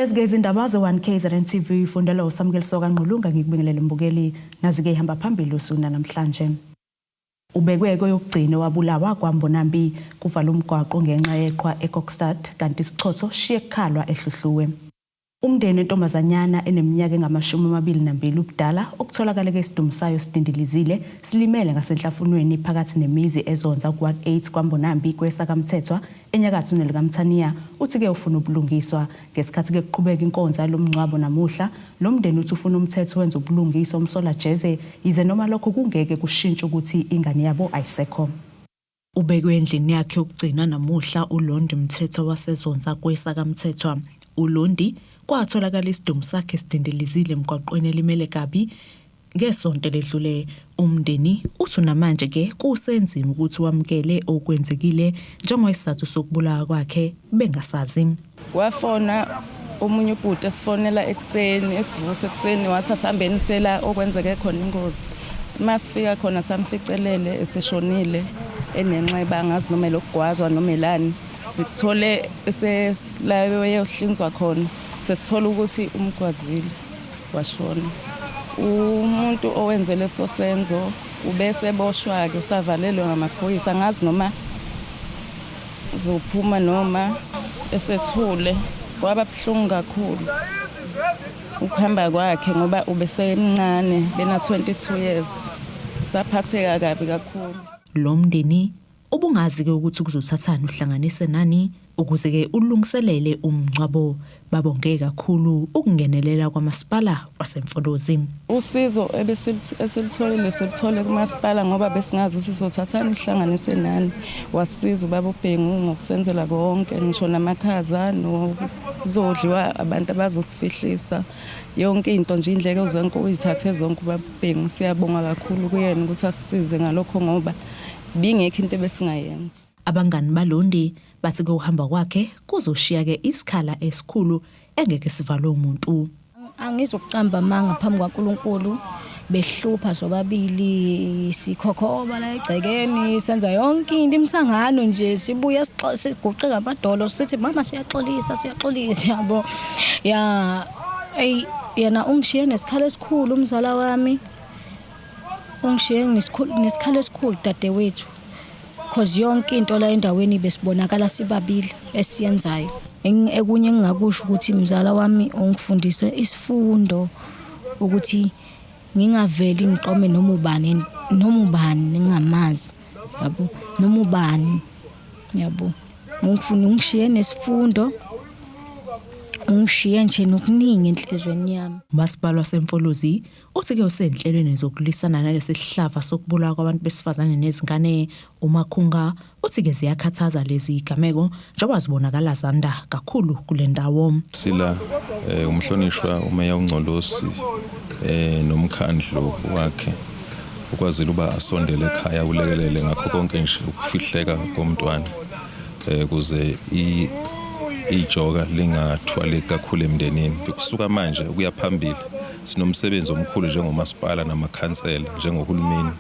Nalezi-ke izindaba ze-1 KZN TV ifundelwa uSamukeliso Ngqulunga. Ngikubingelele mbukeli, nazi-ke ihamba phambili usuku namhlanje. Ubekwe kweyokugcina wabulawa kwaMbonambi, kuvala umgwaqo ngenxa yeqhwa eKokstad, kanti isichotho shiye kukhalwa eHluhluwe. Umndeni wentombazanyana eneminyaka engama-22 ubudala okutholakale isidumbu sayo sidindilizile silimele ngasenhlafunweni phakathi nemizi eZonza ku-Ward 8 kwaMbonambi kweSakamthethwa enyakatho nelikaMthaniya uthi-ke ufuna ubulungiswa. Ngesikhathi-ke kuqhubeka inkonzo yalomngcwabo namuhla, lo mndeni uthi ufuna umthetho wenza ubulungiswa umsola jeze, yize noma lokho kungeke kushintshe ukuthi ingane yabo ayisekho. Ubekwe endlini yakhe yokugcina namuhla uLondi Mthethwa waseZonza kweSakamthethwa. ULondi kwatholakala isidumbu sakhe sidindilizile emgwaqweni elimele kabi ngesonto eledlule. Umndeni uthi namanje ke kusenzima ukuthi wamukele okwenzekile njengoisizathu sokubulawa kwakhe bengasazi. Wafona omunye ubhuti esifonela ekuseni, esivusa ekuseni, wathi asihambeni sela okwenzeke khona ingozi. Masifika khona samficelele eseshonile enenxeba, angazi noma elokugwazwa noma elani. Sikuthole esela eyohlinzwa khona, sesithola ukuthi umgwazile washona. Umuntu owenze leso senzo ubeseboshwa-ke, usavalelwe ngamaphoyisa, angazi noma uzophuma noma esethule. Kwaba buhlungu kakhulu ukuhamba kwakhe ngoba ubesemncane, bena 22 years. Saphatheka kabi kakhulu. Lo mndeni ubungazi ke ukuthi kuzothathani uhlanganise nani ukuze ke ulungiselele umngcwabo. Babonge kakhulu ukungenelela kwamasipala waseMfolozi. Usizo esilitholile silithole kumasipala ngoba besingazi ukuthi sizothathani uhlanganise nani. Wasisiza ubaba uBhengu ngokusenzela konke, ngisho namakhaza nokuzodliwa abantu abazosifihlisa yonke into nje, indleko zonke uyithathe zonke ubaba uBhengu. Siyabonga kakhulu kuyena ukuthi asisize ngalokho ngoba bingekho into ebesingayenza. Abangani baLondi bathi ke uhamba kwakhe kuzoshiya ke isikhala esikhulu engeke sivalwe umuntu. Angizokuqamba amanga phambi kwaNkulunkulu, behlupha sobabili, sikhokhoba la egcekeni, senza yonke into, imisangano nje, sibuye siguqe ngamadolo sithi mama siyaxolisa, siyaxolisa, yabo. Ya, ey, yena ungishiye nesikhala esikhulu umzala wami, ungishiye nesikhala esikhulu dadewethu, cause yonke into la endaweni besibonakala sibabili esiyenzayo. Ekunye engingakusho ukuthi mzala wami ungifundise isifundo ukuthi ngingaveli ngiqome noma ubani, noma ubani ngingamazi, yabo, noma ubani, yabo. Ungifuna ungishiye nesifundo, ungishiye nje nokuningi enhlizweni yami. Umasipala waseMfolozi uthi-ke usenhlelweni zokulwisana nalesi sihlava sokubulawa kwabantu besifazane nezingane. UMakhunga uthi-ke ziyakhathaza lezi zigameko njengoba zibonakala zanda kakhulu kule ndawo. Sila umhlonishwa umeya uNgcolosi nomkhandlu wakhe ukwazile uba asondele ekhaya ulekelele ngakho konke nje ukufihleka komntwana kuze ijoka lingathwaleki kakhulu emndenini. Kusuka manje ukuya phambili sinomsebenzi omkhulu njengomasipala namakhansela, njengohulumeni,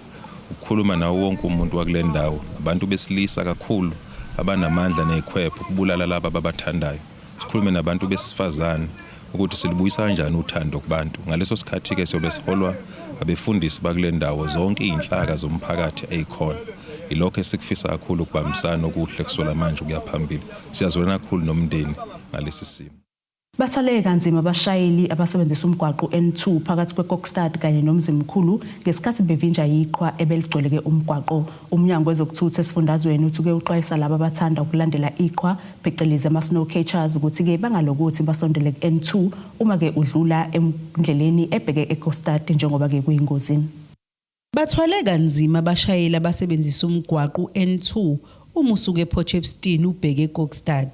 ukukhuluma nawo wonke umuntu wakule ndawo, abantu besilisa kakhulu abanamandla nezikhwepha ukubulala laba ababathandayo. Sikhulume nabantu besifazane ukuthi silubuyisa kanjani uthando kubantu. Ngaleso sikhathi-ke siyobe siholwa abefundisi bakule ndawo, zonke iy'nhlaka zomphakathi ey'khona. Yilokho esikufisa kakhulu, ukubambisana okuhle kusukela manje ukuya phambili. Siyazwelana kakhulu nomndeni ngalesi simo. Bathwaleke kanzima abashayeli abasebenzisa umgwaqo N2 phakathi kweKokstad kanye noMzimkhulu ngesikhathi bevinja yiqhwa ebeligcweleke umgwaqo. Umnyango wezokuthutha esifundazweni uthi-ke uxwayisa laba abathanda ukulandela iqhwa phecelezi ama-snow catchers ukuthi-ke bangalokuthi basondele ku-N2 uma-ke udlula endleleni ebheke eKokstad njengoba-ke kuyingozi. Bathwale kanzima abashayeli abasebenzisa umgwaqo u-N2 uma usuka ePort Shepstone ubheke eKokstad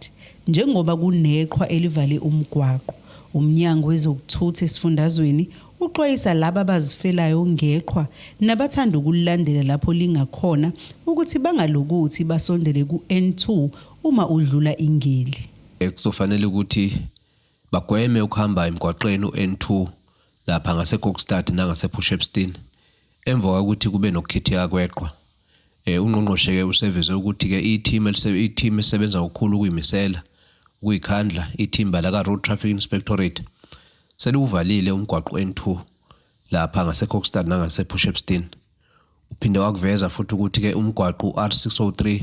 njengoba kuneqhwa elivale umgwaqo. Umnyango wezokuthutha esifundazweni uxwayisa laba abazifelayo ngeqhwa nabathanda ukulilandela lapho lingakhona ukuthi bangalokuthi basondele ku-N2 uma udlula ingili. Kuzofanele ukuthi bagweme ukuhamba emgwaqeni u-N2 lapha ngaseKokstad nangasePort Shepstone emva kokuthi kube nokukhithika kweqhwa. Ungqongqoshe-ke useveze ukuthi-ke i-team i-team esebenza ngokukhulu ukuyimisela. Ukuyikhandla ithimba laka-Road Traffic Inspectorate seliwuvalile umgwaqo N2 lapha ngaseKokstad nangasePort Shepstone. Uphinde wakuveza futhi ukuthi-ke umgwaqo u-R603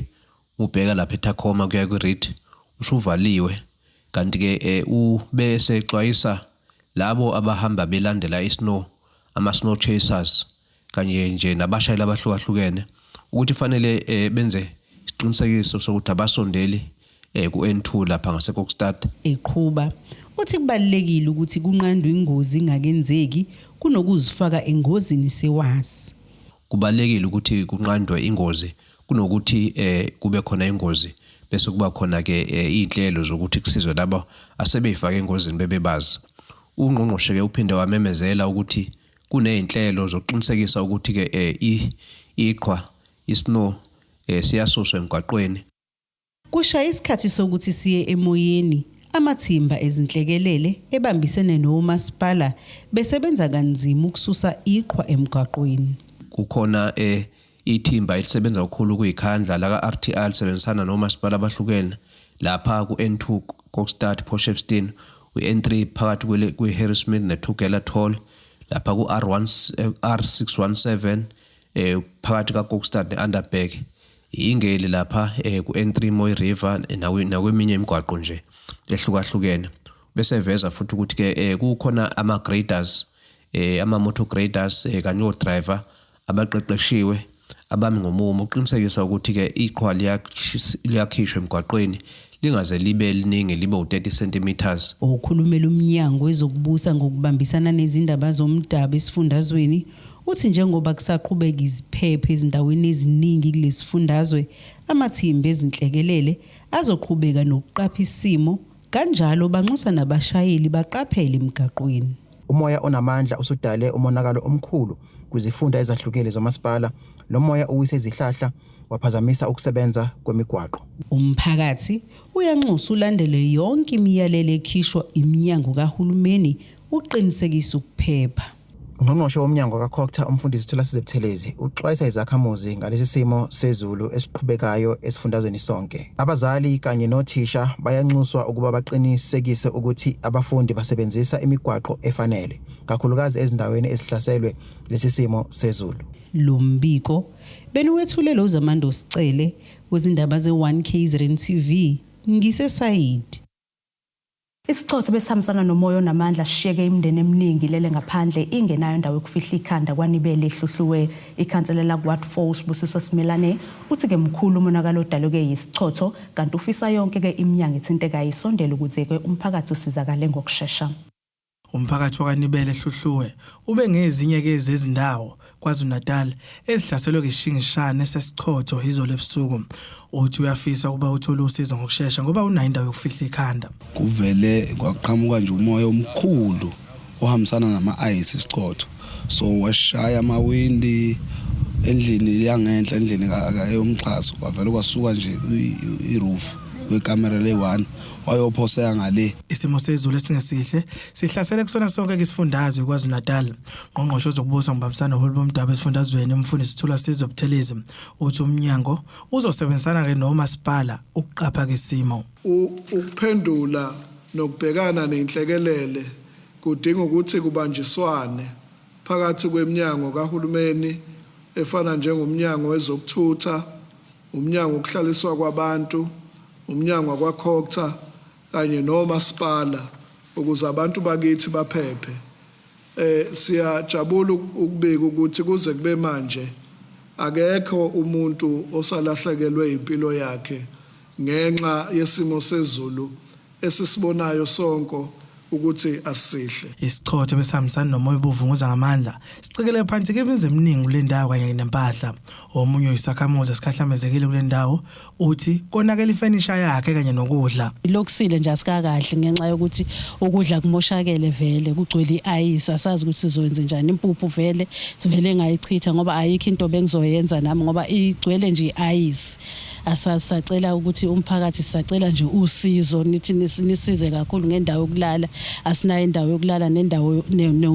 ubheka lapha eTacoma kuya kwi-Reed usuvaliwe kanti-ke eh, ube esexwayisa labo abahamba belandela isnow ama-snow chasers kanye nje nabashayeli abahlukahlukene ukuthi fanele eh, benze isiqinisekiso sokuthi abasondeli eh, ku-N2 lapha ngaseKokstad. Eqhuba, uthi kubalulekile ukuthi kunqandwe ingozi ingakenzeki kunokuzifaka engozini sewazi. Kubalulekile ukuthi kunqandwe ingozi kunokuthi eh, kube khona ingozi bese kuba khona ke eh, izinhlelo zokuthi kusizwe labo asebeyifake engozini bebebazi. Ungqongqoshe ke uphinde wamemezela ukuthi kunezinhlelo zokuqinisekisa ukuthi ke eh, iqhwa isnow eh, siyasuswa emgwaqweni. Kushaya isikhathi sokuthi siye emoyeni, amathimba ezinhlekelele ebambisene nomasipala besebenza kanzima ukususa iqhwa emgwaqweni. Kukhona eh ithimba elisebenza kakhulu kuyikhandla laka-RTI lisebenzisana nomasipala abahlukene lapha ku-N2 Kokstad Port Shepstone, u-N3 phakathi kwe-Harrismith neTugela Toll, lapha ku-R1 R617 eh phakathi kaKokstad ne-Underberg ingeli lapha eh, ku-N3 Mooi River nakweminye imigwaqo nje ehlukahlukene bese veza futhi ukuthi ke eh, kukhona ama graders eh, ama motor graders eh, kanye o driver abaqeqeshiwe abami ngomumo uqinisekisa ukuthi ke iqhwa liyakhishwa emgwaqweni lingaze libe liningi libe u-30 centimeters. Okhulumela uMnyango wezokuBusa ngokuBambisana nezindaba zomdabu esifundazweni uthi njengoba kusaqhubeka iziphepho ezindaweni eziningi kulesifundazwe, amathimba ezinhlekelele azoqhubeka nokuqapha isimo kanjalo banxusa nabashayeli baqaphele emigaqweni. Umoya onamandla usudale umonakalo omkhulu kwizifunda ezahlukile zomasipala. Lo moya uwise izihlahla waphazamisa ukusebenza kwemigwaqo. Umphakathi uyanxusa ulandele yonke imiyalelo ekhishwa iminyango kahulumeni uqinisekisa ukuphepha. Ungqongqoshe womnyango kaCogta umfundisi Thulasizwe Buthelezi uxwayisa izakhamuzi ngalesi simo sezulu esiqhubekayo esifundazweni sonke. Abazali kanye nothisha bayanxuswa ukuba baqinisekise ukuthi abafundi basebenzisa imigwaqo efanele, kakhulukazi ezindaweni ezihlaselwe lesi simo sezulu. Lo mbiko beniwethulelwa uZamando Sicele wezindaba ze-1 KZN TV ngiseSayidi. Isichotho besihambisana nomoya onamandla sishiyeke imindeni eminingi ilele ngaphandle ingenayo indawo yokufihla ikhanda kwaNibele eHluhluwe. Ikhansela laku-Ward 4 uSibusiso Simelane uthi-ke mkhulu umonakalo odaleke yisichotho kanti ufisa yonke-ke iminyango ethintekayo isondele ukuze-ke umphakathi usizakale ngokushesha. Umphakathi wakwaNibele eHluhluwe ube ngezinye-ke zezindawo KwaZulu-Natal ezihlaselwe ngesishingishane sesichotho izolo ebusuku. Uthi uyafisa ukuba uthole usizo ngokushesha ngoba unayo indawo yokufihla ikhanda. Kuvele kwaqhamuka nje umoya omkhulu ohambisana nama-ice isichotho so washaya amawindi endlini yangenhla endlini yomxhaso kwavele kwasuka nje i-roof kwekamera le-1 wayophoseka ngale. Isimo sezulu esingesihle sihlasele kusona sonke isifundazwe KwaZulu-Natal. Ngqongqoshe wezokubusa ngobambisana noholi bomdabu esifundazweni uMfundisi Thulasizwe Buthelezi uthi umnyango uzosebenzisana ke nomasipala ukuqapha isimo. Ukuphendula nokubhekana nenhlekelele kudinga ukuthi kubanjiswane phakathi kweminyango kahulumeni efana njengomnyango wezokuthutha, umnyango wokuhlaliswa kwabantu, umnyango wakwaCogta kanye nomasipala ukuze abantu bakithi baphephe. Siyajabula ukubika ukuthi kuze kube manje akekho umuntu osalahlekelwe impilo yakhe ngenxa yesimo sezulu esisibonayo sonke ukuthi asihle. Isichotho besihambisana nomoya obuvunguza ngamandla sicikele phansi kemizi eminingi kule ndawo kanye nempahla. Omunye oyisakhamuzi esikhahlamezekile kule ndawo uthi konakele ifenisha yakhe kanye nokudla. Lokusile nje asikakahle ngenxa yokuthi ukudla kumoshakele vele kugcwele i-ice asazi ukuthi sizowenza njani impuphu vele sivele ngayichitha ngoba ayikho into bengizoyenza nami ngoba igcwele nje i-ice. Asasacela ukuthi umphakathi sisacela nje usizo nithi nisize kakhulu ngendawo yokulala. Asinayo indawo yokulala nendawo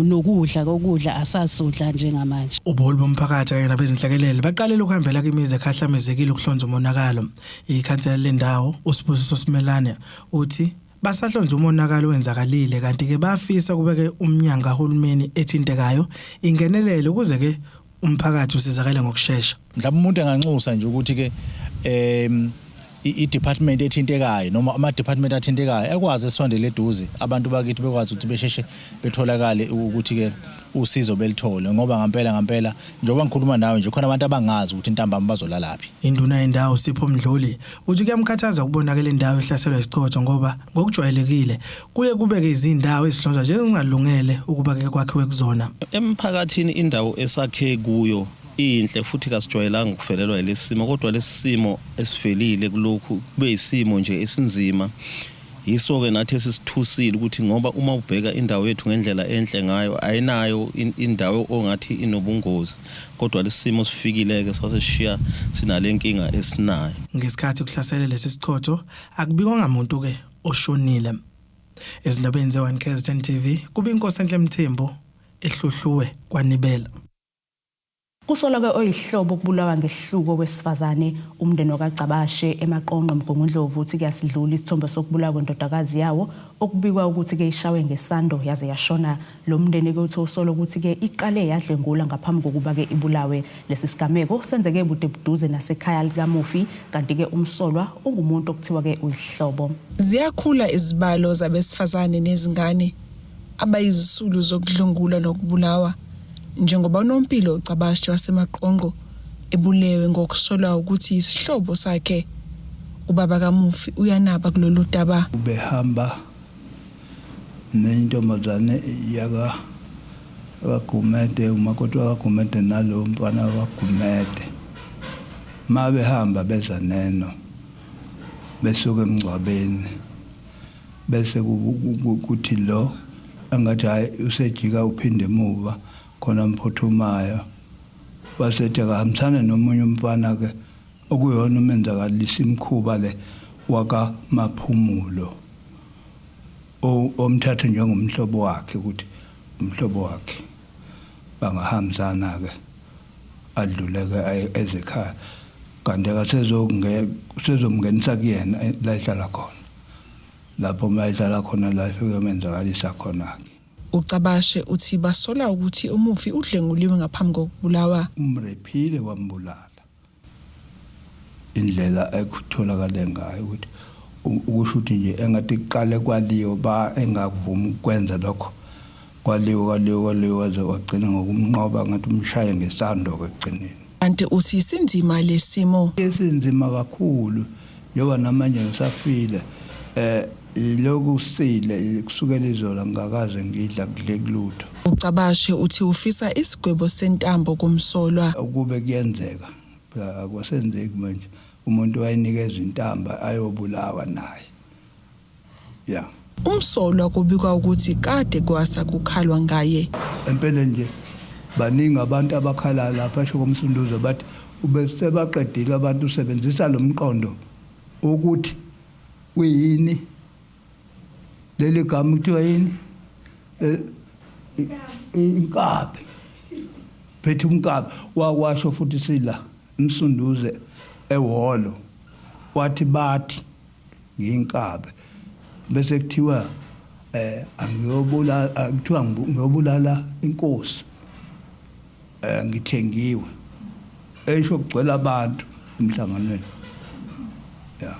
nokudla kokudla asasodla njengamanje. Ubuholi bomphakathi kanye nabezinhlekelele baqalile ukuhambela kwimizi ekhahlamezekile ukuhlonza umonakalo. Ikhansela lendawo uSibusiso Simelane uthi basahlonza umonakalo owenzakalile kanti-ke bafisa kubeke umnyango kahulumeni ethintekayo ingenelele ukuze-ke umphakathi usizakale ngokushesha. Mhlawumbe umuntu enganxusa nje ukuthi ke em i-department ethintekayo noma ama-department athintekayo ekwazi esondele eduze abantu bakithi bekwazi ukuthi besheshe betholakale ukuthi ke usizo belithole ngoba ngampela ngampela njengoba ngikhuluma nawe nje khona abantu abangazi ukuthi ntambama bazolalaphi. Induna yendawo Sipho Mdluli uthi kuyamkhathaza ukubonakala indawo ehlaselwa isichotho ngoba ngokujwayelekile kuye kubeke izindawo ezihlonzwa njengokungalungele ukuba ke kwakhiwe kuzona. Emphakathini indawo esakhe kuyo inhle futhi kasijwayelanga ukuvelelwa yilesi simo kodwa lesi simo esivelile kulokhu kube yisimo nje esinzima. Yiso-ke nathi esisithusile ukuthi ngoba uma ubheka indawo yethu ngendlela enhle ngayo ayinayo indawo ongathi inobungozi kodwa lesi simo sifikile-ke sasesishiya sinale nkinga esinayo. Ngesikhathi kuhlasele lesi sichotho akubikwanga muntu-ke oshonile. Ezindabeni ze-1 KZN TV kube inkosi enhle Mthembu eHluhluwe kwaNibela. Kusolwa ke oyihlobo ukubulawa ngesihluku owesifazane umndeni wakaGcabashe eMaqonqo eMgungundlovu uthi kuyasidlula isithombe sokubulawa kwendodakazi yawo okubikwa ukuthi ke ishawe ngesando yaze yashona. Lo mndeni ke uthi usola ukuthi ke iqale yadlwengula ngaphambi kokuba ke ibulawe. Lesi sigameko senzeke budebuduze nasekhaya likamufi kanti ke umsolwa ungumuntu okuthiwa ke uyihlobo. Ziyakhula izibalo zabesifazane nezingane abayizisulu zokudlwengulwa nokubulawa njengoba uNompilo Gcabashe waseMaqonqo ebulewe ngokusolwa ukuthi yisihlobo sakhe. Ubaba kamufi uyanaba kulolu daba. Ubehamba nenye intombazane yaka kaGumede, umakoti wakaGumede nalowo mfana wakaGumede. Ma behamba beza neno besuka emngcwabeni. Bese kuthi lo engathi hhayi usejika uphinde emuva khona mphuthumayo wasethi akahambisane nomunye umfana-ke okuyona umenzakalisa imikhuba le wakamaphumulo omthathe njengomhlobo wakhe ukuthi umhlobo wakhe bangahambisana-ke adluleke ezekhaya kanti akasezomngenisa kuyena la ehlala khona Lapho uma ehlala khona la efike emenzakalisa khona-ke. UCabashe uthi basola ukuthi umufi udlenguliwe ngaphambi kokubulawa. Umrephile wambulala. Indlela ekutholakale ngayo ukuthi ukusho ukuthi nje engathi kuqale kwaliwe ba engakuvumi ukukwenza lokho kwaliwe kwaliwe kwaliwe waze wagcina ngokumnqoba ngathi umshaye ngesando-ke ekugcineni. Kanti uthi sinzima lesimo. Esinzima kakhulu njengoba namanje ngisafile eh ilokhu sile kusukela izolo ngingakaze ngidla kudleki lutho. UCabashe uthi ufisa isigwebo sentambo kumsolwa. Ukube kuyenzeka phela akwasenzeki manje umuntu wayenikeza intamba ayobulawa naye. Yeah. Umsolwa kubikwa ukuthi kade kwasa kukhalwa ngaye. Empeleni nje baningi abantu abakhala lapha esho komsunduzo bathi ubesebaqedile abantu usebenzisa lo mqondo ukuthi uyini leli gama kuthiwa yini inkabi phethe umkabi wakwasho futhi sila umsunduze ehholo wathi bathi ngiyinkabi bese kuthiwa eh angiyobulala kuthiwa ngiyobulala inkosi eh ngithengiwe esho kugcwele abantu emhlanganweni ya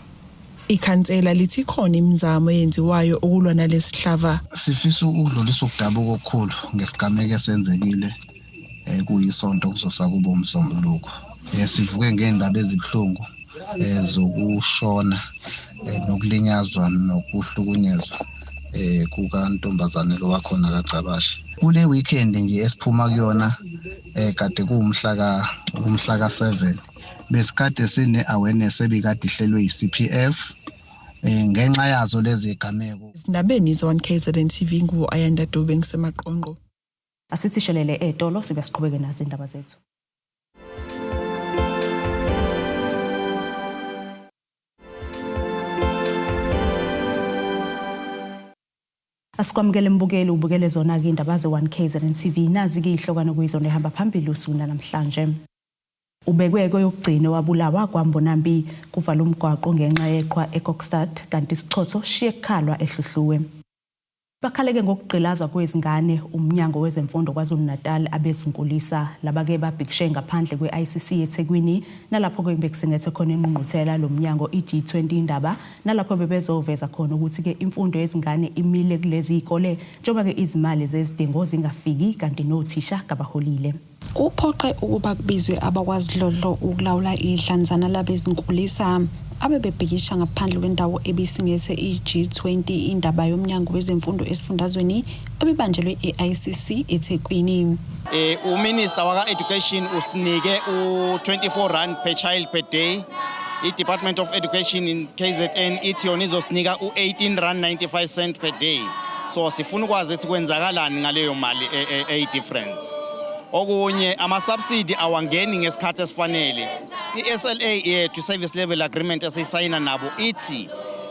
Ikhansela lithi ikhona imizamo eyenziwayo ukulwa nalesihlava. Sifisa ukudlulisa ukudabuka okukhulu ngesigameko esenzekile eh kuyisonto kuzosa kuba umsombuluko. Eh sivuke ngendaba ezibuhlungu eh zokushona eh, nokulinyazwa nokuhlukunyezwa eh kukantombazane lo wakhona kaCabashe kule weekend nje esiphuma kuyona eh kade kuwumhla ka umhla ka7 besikade sine awareness ebikade ihlelwe yiCPF eh ngenxa yazo lezi zigameko Ezindabeni ze-1 KZN TV ngu-Ayanda Dube ngisemaqonqo. Asithi shelele etolo sibe siqhubeke nazo indaba zethu. Asikwamukele mbukeli, ubukele zona-ke indaba ze-1 KZN TV. Nazi-ke ihlokwana kuyizona ehamba phambili usuku namhlanje. Ubekwe kweyokugcina wabulawa kwaMbonambi, kuvala umgwaqo ngenxa yeqhwa eKokstad, kanti isichotho shiye kukhalwa eHluhluwe. Bakhaleke ngokugqilazwa kwezingane umnyango wezemfundo KwaZulu-Natal abezinkulisa labake babhikishe ngaphandle kwe-ICC eThekwini, nalapho-ke bekusingethwe khona ingqungquthela lo mnyango i-G20 indaba, nalapho bebezoveza khona ukuthi-ke imfundo yezingane imile kulezi iy'kole njengoba-ke izimali zezidingo zingafiki kanti nothisha kabaholile. Kuphoqe ukuba kubizwe abakwaZidlodlo ukulawula idlanzana labezinkulisa abebebhikisha ngaphandle kwendawo ebisingethe i-G20 indaba yomnyango wezemfundo esifundazweni ebibanjelwe e-ICC eThekwini. Uminister waka education usinike u24 rand per child per day. I-Department of Education in KZN ithi yona izosinika u18 rand 95 cent per day. So sifuna ukwazi ukuthi kwenzakalani ngaleyo mali eyi-difference. Okunye, ama-subsidy awangeni ngesikhathi esifanele. I-SLA yethu, service level agreement esiyisayina nabo, ithi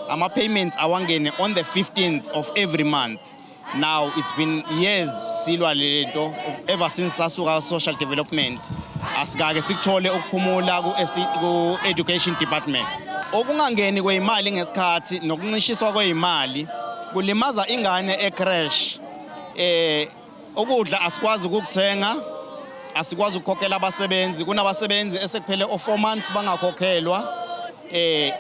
ama-payments awangene on the 15th of every month. Now it's been years silwa le nto, ever since sasuka social development asikake sikuthole ukuphumula ku-education department. Okungangeni kweyimali ngesikhathi nokuncishiswa kweyimali kulimaza ingane e-creche. Ukudla asikwazi ukukuthenga, asikwazi ukukhokhela abasebenzi. Kunabasebenzi esekuphele o-4 months bangakhokhelwa.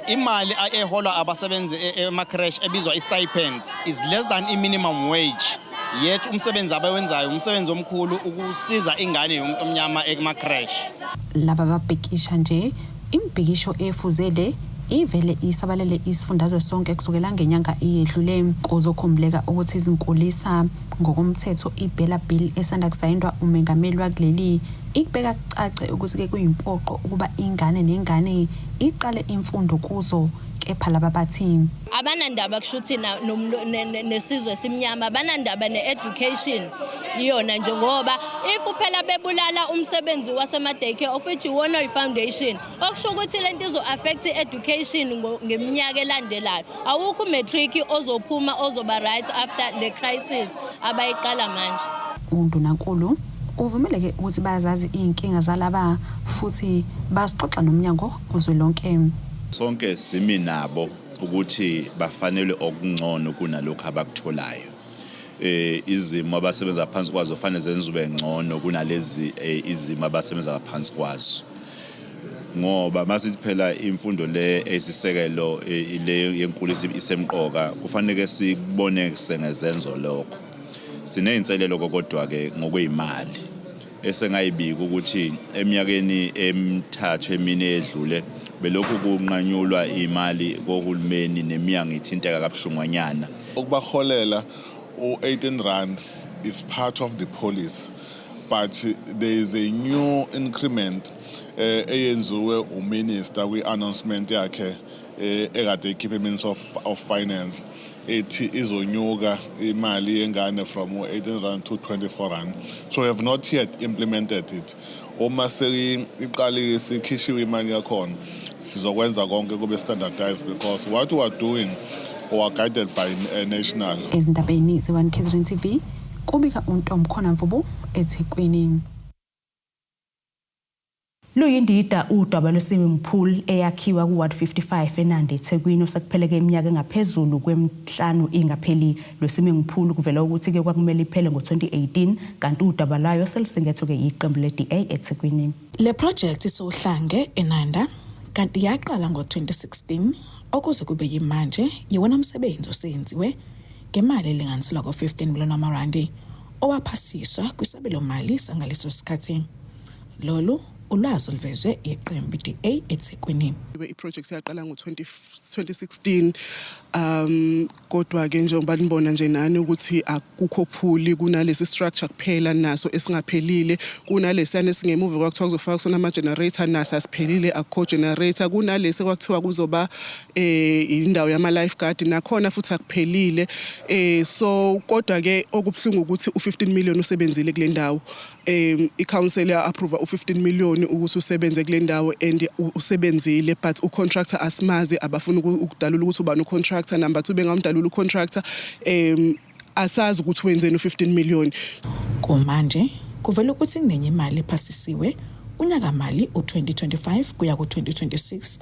Imali eholwa abasebenzi ema-creche ebizwa i-stipend is less than i-minimum wage, yet umsebenzi abawenzayo umsebenzi omkhulu ukusiza ingane yomuntu omnyama ema-creche. Laba babhikisha nje, imibhikisho efuze le ivele isabalele isifundazwe sonke kusukela ngenyanga eyedlule. Kuzokhumbuleka ukuthi izinkulisa, ngokomthetho iBELA Bill esanda kusayindwa umengameli wakuleli, ikubeka kucace ukuthi-ke kuyimpoqo ukuba ingane nengane iqale imfundo kuzo, kepha laba bathi Abanandaba kusho ukuthi nesizwe simnyama, abanandaba ne-education iyona nje, ngoba if phela bebulala umsebenzi wasema-daycare, of which iwona oyi-foundation, okusho ukuthi lento izo-affect i-education ngeminyaka elandelayo. Awukho umatric ozophuma ozoba right after le crisis abayiqala manje. Undunankulu uvumeleke ukuthi bayazazi iy'nkinga zalaba futhi basixoxa nomnyango kuzwelonke. Sonke simi nabo ukuthi bafanele okungcono kunalokhu abakutholayo. Izimo abasebenza phansi kwazo fanele zenziwe ngcono kunalezi izimo abasebenza phansi kwazo, ngoba masithi phela imfundo le eyisisekelo, le yenkulisa, isemqoka, kufanele sikubone sengezenzo lokho. Sineyinselelo kodwa ke ngokweyimali esengayibika ukuthi eminyakeni emithathu emine edlule belokhu kunqanyulwa imali kohulumeni neminyango ithinteka kabuhlungwanyana. Ukubaholela u-18 rand is part of the policy, but there is a new increment eyenziwe uminister kwi-announcement yakhe ekade ikhiphe Minister of Finance, ethi izonyuka imali yengane from u-18 rand to 24 rand. So we have not yet implemented it. Uma seyiqalile, sikhishiwe imali yakhona, sizokwenza konke kube standardized, because what we are doing, we are guided by a national. Ezindabeni ze-1 KZN TV, kubika uNtomkhona Mvubu eThekwini. Luyindida udaba lwe-swimming pool eyakhiwa ku-Ward 55 eNanda eThekwini, osekupheleke iminyaka engaphezulu kwemihlanu ingapheli. Lwe-swimming pool kuvela ukuthi-ke kwakumele iphele ngo-2018, kanti udaba lwayo selusingethwe-ke iqembu le-DA eThekwini. Le project isohlange eNanda kanti yaqala ngo-2016, okuze kube yimanje yiwona msebenzi osenziwe ngemali elinganiselwa ko-15 million wamarandi owaphasiswa kwisabelomali sangaleso sikhathi. Lolu ulwazi oluvezwe iqembu i-DA eThekwini. I-project yaqala ngo-2016, kodwa ke njengoba nibona nje nani ukuthi akukho pool, kunalesi structure kuphela naso esingaphelile, kunalesiyana esingemuva kwakuthiwa kuzofaka kusona ama-generator, naso asiphelile, akukho generator, kunalesi kwakuthiwa kuzoba indawo yama-lifeguard, nakhona futhi akuphelile. So kodwa ke okubuhlungu ukuthi u-15 million usebenzile kule ndawo. I-council ya-approve u-15 million ukuthi usebenze kule ndawo and usebenzile, but u-contractor asimazi, abafuna ukudalula ukuthi ubani u-contractor. Number 2, bengamdalula u-contractor. Asazi ukuthi wenzeni u15 million. Kumanje kuvela ukuthi kunenye imali ephasisiwe kunyakamali u-2025 kuya ku-2026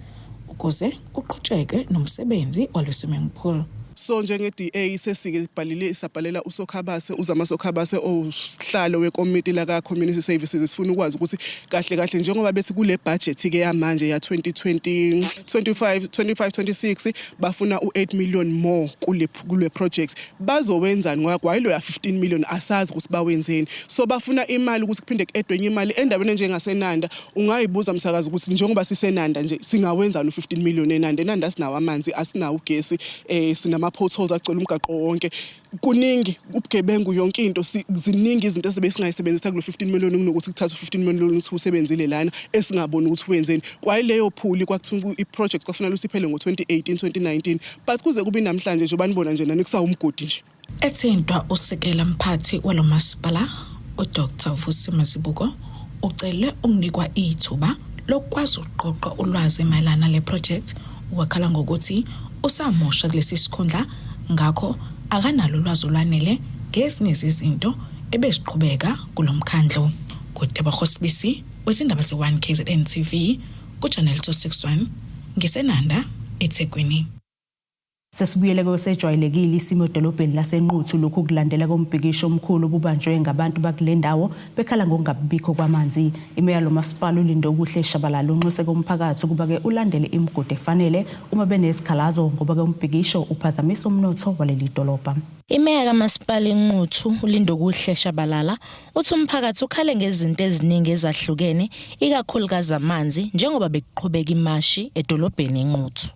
ukuze kuqhutshekwe nomsebenzi wale swimming pool. So njenge-DA sesike sibhalile, sabhalela uSokhabase, uZama Sokhabase owusihlalo wekomiti laka Community Services. Sifuna ukwazi ukuthi kahle kahle njengoba bethi kule budget ke yamanje ya 2020 25 25 26 bafuna u8 million more kule project, bazowenzani? Ngoba kwayilo ya 15 million asazi ukuthi bawenzeni. So bafuna imali ukuthi kuphinde ku-addwe enye imali endaweni enjengaseNanda. Ungayibuza msakazi ukuthi njengoba siseNanda nje, singawenzani u15 million eNanda? ENanda sinawo amanzi, asinawo ugesi, sinama potholes agcwele umgaqo wonke, kuningi ubugebengu, yonke into. Ziningi izinto esibe singayisebenzisa kulo 15 million kunokuthi kuthathe u15 million ukuthi usebenzile lana esingaboni ukuthi wenzeni. Kwayileyo pool kwakuthiwa i-project kwafanele usiphele ngo-2018 2019, but kuze kube namhlanje nje banibona nje nani kusawumgodi nje. Ethintwa usekela mphathi walo masipala uDr Vusi Mazibuko ucele ukunikwa ithuba lokwazi ukuqoqa ulwazi mayelana nale project, wakhala ngokuthi usamusha kulesi sikhundla, ngakho akanalo ulwazi olwanele ngezinye zezinto ebeziqhubeka kulo mkhandlu. Kutebogo Sibisi wezindaba ze-1 KZN TV ku-Channel 261, ngiseNanda, eThekwini. Sesibuyele kwesejwayelekile isimo edolobheni laseNquthu. Lokhu kulandela kombhikisho omkhulu obubanjwe ngabantu bakule ndawo bekhala ngokungabikho kwamanzi. Imeya lomasipala uLindokuhle Shabalala unxuse komphakathi ukuba-ke ulandele imigudu efanele uma benezikhalazo, ngoba-ke umbhikisho uphazamisa umnotho waleli dolobha. Imeya kamasipala iNquthu uLindokuhle Shabalala uthi umphakathi ukhale ngezinto eziningi ezahlukene, ikakhulukazi amanzi, njengoba bekuqhubeka imashi edolobheni iNquthu.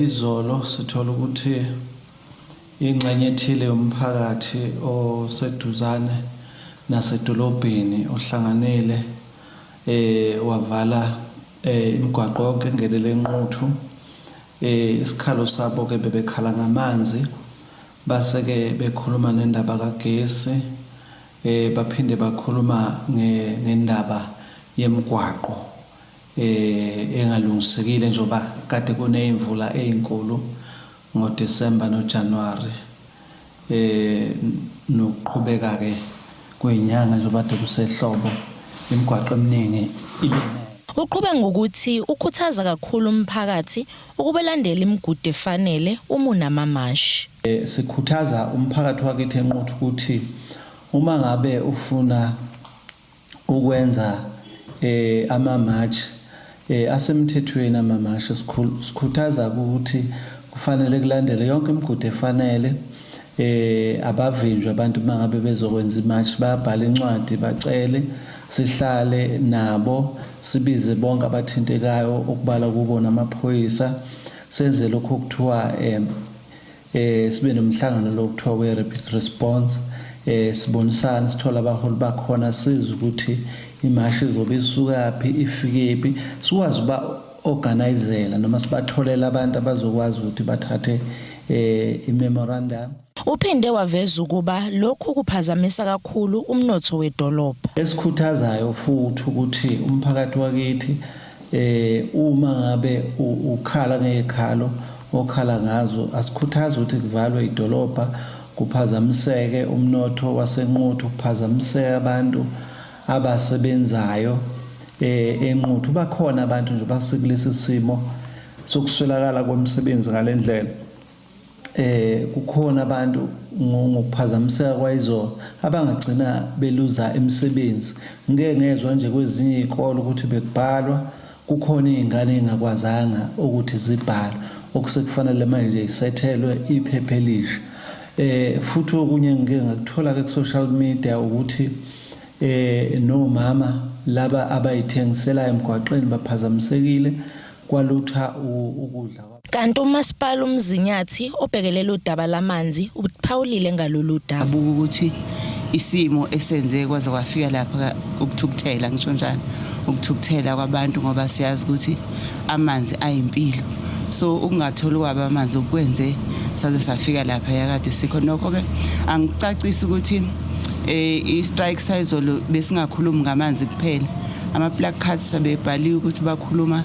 Izolo sithola ukuthi ingxenye ethile yomphakathi oseduzane nasedolobheni ohlanganile wavala imigwaqo yonke engenele eNquthu. Isikhalo sabo ke bebekhala ngamanzi, base ke bekhuluma nendaba kagesi, baphinde bakhuluma ngendaba yemigwaqo engalungisekile njengoba kade kuneyimvula ezinkulu ngoDisemba noJanuary, nokuqhubeka ke kwezinyanga njengoba kade kusehlobo, imigwaqo eminingi ilimele. Uqhube ngokuthi ukhuthaza kakhulu umphakathi ukuba ulandele imigudu efanele uma unamamashi. Sikhuthaza umphakathi wakithi eNquthu ukuthi uma ngabe ufuna ukwenza ama-march asemthethweni, amamashi, sikhuthaza ukuthi kufanele kulandele yonke imigudu efanele. Abavinjwe abantu mangabe bezokwenza imarch, bayabhala incwadi bacele sihlale nabo, sibize bonke abathintekayo okubala kubo namaphoyisa, senze lokho okuthiwa sibe nomhlangano lo kuthiwa we-rapid response, sibonisane, sithola abaholi bakhona, sizwe ukuthi imashi izobe isukaphi ifikephi, sikwazi uba organizela noma sibatholele abantu abazokwazi ukuthi bathathe i-memorandum. Uphinde waveza ukuba lokhu kuphazamisa kakhulu umnotho wedolobha. Esikhuthazayo futhi ukuthi umphakathi wakithi uma ngabe ukhala ngezikhalo okhala ngazo, asikhuthazi ukuthi kuvalwe idolobha, kuphazamiseke umnotho waseNquthu, kuphazamiseke abantu abasebenzayo eNquthu. Bakhona abantu nje basekulesi simo sokuswelakala komsebenzi ngalendlela, kukhona abantu ngokuphazamiseka kwayizolo abangagcina beluza imisebenzi. Ngike ngezwa nje kwezinye izikole ukuthi bekubhalwa, kukhona izingane ezingakwazanga ukuthi zibhalwe, okusekufanele manje isethelwe iphepha elisha. Futhi okunye ngike ngakuthola ke ku-social media ukuthi nomama laba abayithengiselayo emgwaqeni baphazamisekile, kwalutha ukudla. Kanti umasipala uMzinyathi obhekelela udaba lamanzi uphawulile ngalolu daba. Abuka ukuthi isimo esenze kwaze kwafika lapha ukuthukuthela, ngisho njalo ukuthukuthela kwabantu, ngoba siyazi ukuthi amanzi ayimpilo, so ukungatholi kwabo amanzi ukwenze saze safika lapha yakade sikho. Nokho-ke angicacisi ukuthi i-strike sayizolo besingakhulumi ngamanzi kuphela. Ama-placards abebhaliwe ukuthi bakhuluma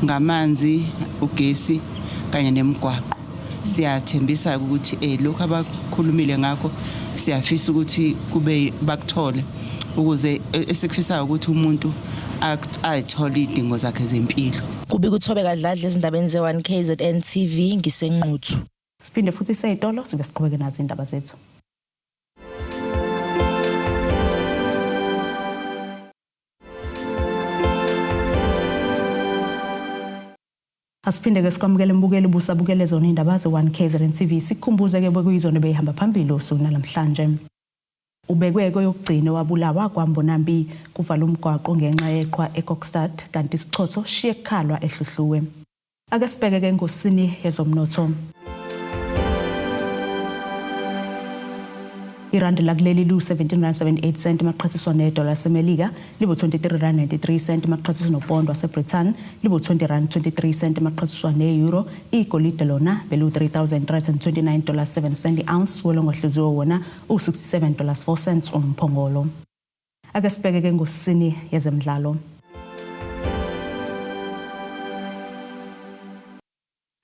ngamanzi, ugesi kanye nemigwaqo. Siyathembisa ukuthi lokhu abakhulumile ngakho siyafisa ukuthi kube bakuthole ukuze esikufisayo ukuthi umuntu ayithole idingo zakhe zempilo. Kubika uThobeka Dladla ezindabeni ze-1 KZN TV ngiseNquthu. Siphinde futhi seyitolo sibe siqhubeke nazo indaba zethu. Asiphinde ke sikwamukele mbukeli busabukele zona indaba ze-1 KZN TV sikukhumbuze ke bekuyizona beyihamba phambili usuku namhlanje. Ubekwe kweyokugcina wabulawa kwaMbonambi kuvala umgwaqo ngenxa yeqhwa eKokstad kanti isichotho shiye kukhalwa eHluhluwe. Ake sibheke ke ngosini yezomnotho. Irandi lakuleli lu-17.78 cent maqhathiswa nedola laseMelika, libu-23.93 cent maqhathiswa nopondo waseBritain, libu-20.23 cent maqhathiswa ne-euro. Igolide lona belu-3329.7 cent i-ounce, welongahluziwe wona u-67.4 cents umphongolo. Ake sibheke ke ngosini yezemidlalo.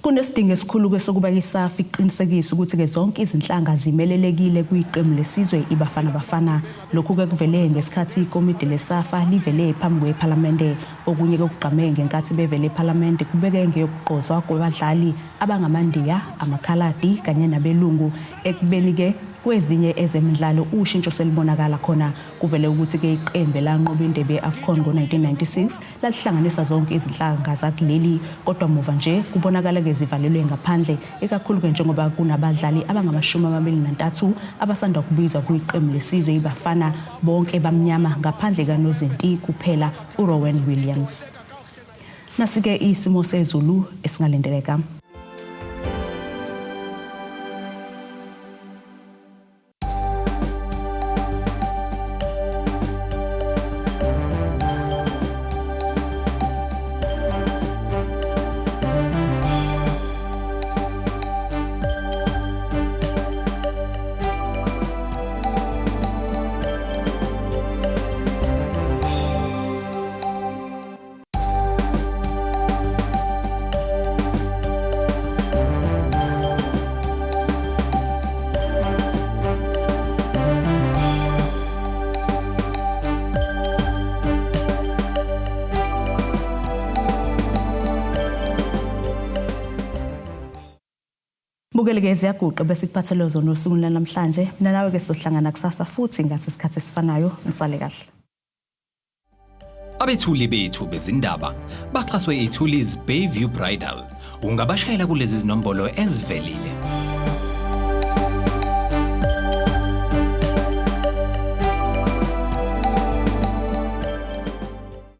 Kunesidingo esikhulu ke sokuba iSAFA iqinisekise ukuthi-ke zonke izinhlanga zimelelekile kwiqembu lesizwe iBafana Bafana. Lokhu-ke kuvele ngesikhathi ikomidi leSAFA livele phambi kwephalamende. Okunye-ke okugqame ngenkathi bevele ephalamende kubeke ngeyokugqozwa kwabadlali abangamaNdiya, amakhaladi kanye nabelungu ekubeni-ke kwezinye ezemidlalo ushintsho selibonakala khona. Kuvele ukuthi-ke iqembu elanqoba indebe ye-AFCON ngo-1996 lalihlanganisa zonke izinhlanga zakuleli, kodwa muva nje kubonakala-ke zivalelwe ngaphandle, ikakhulu-ke njengoba kunabadlali abangama-23 abasanda kubizwa kwiqembu lesizwe iBafana, bonke bamnyama ngaphandle kanozinti kuphela uRowan Williams. Nasi-ke isimo sezulu esingalindeleka. Bukele-ke ziyaguqa bese kuphathelwe zona osukwini lwanamhlanje. Mina nawe-ke sizohlangana kusasa futhi ngase isikhathi esifanayo. Nisale kahle. Abethuli bethu bezindaba baxhaswe iThuli's Bayview Bridal. Ungabashayela kulezi zinombolo ezivelile.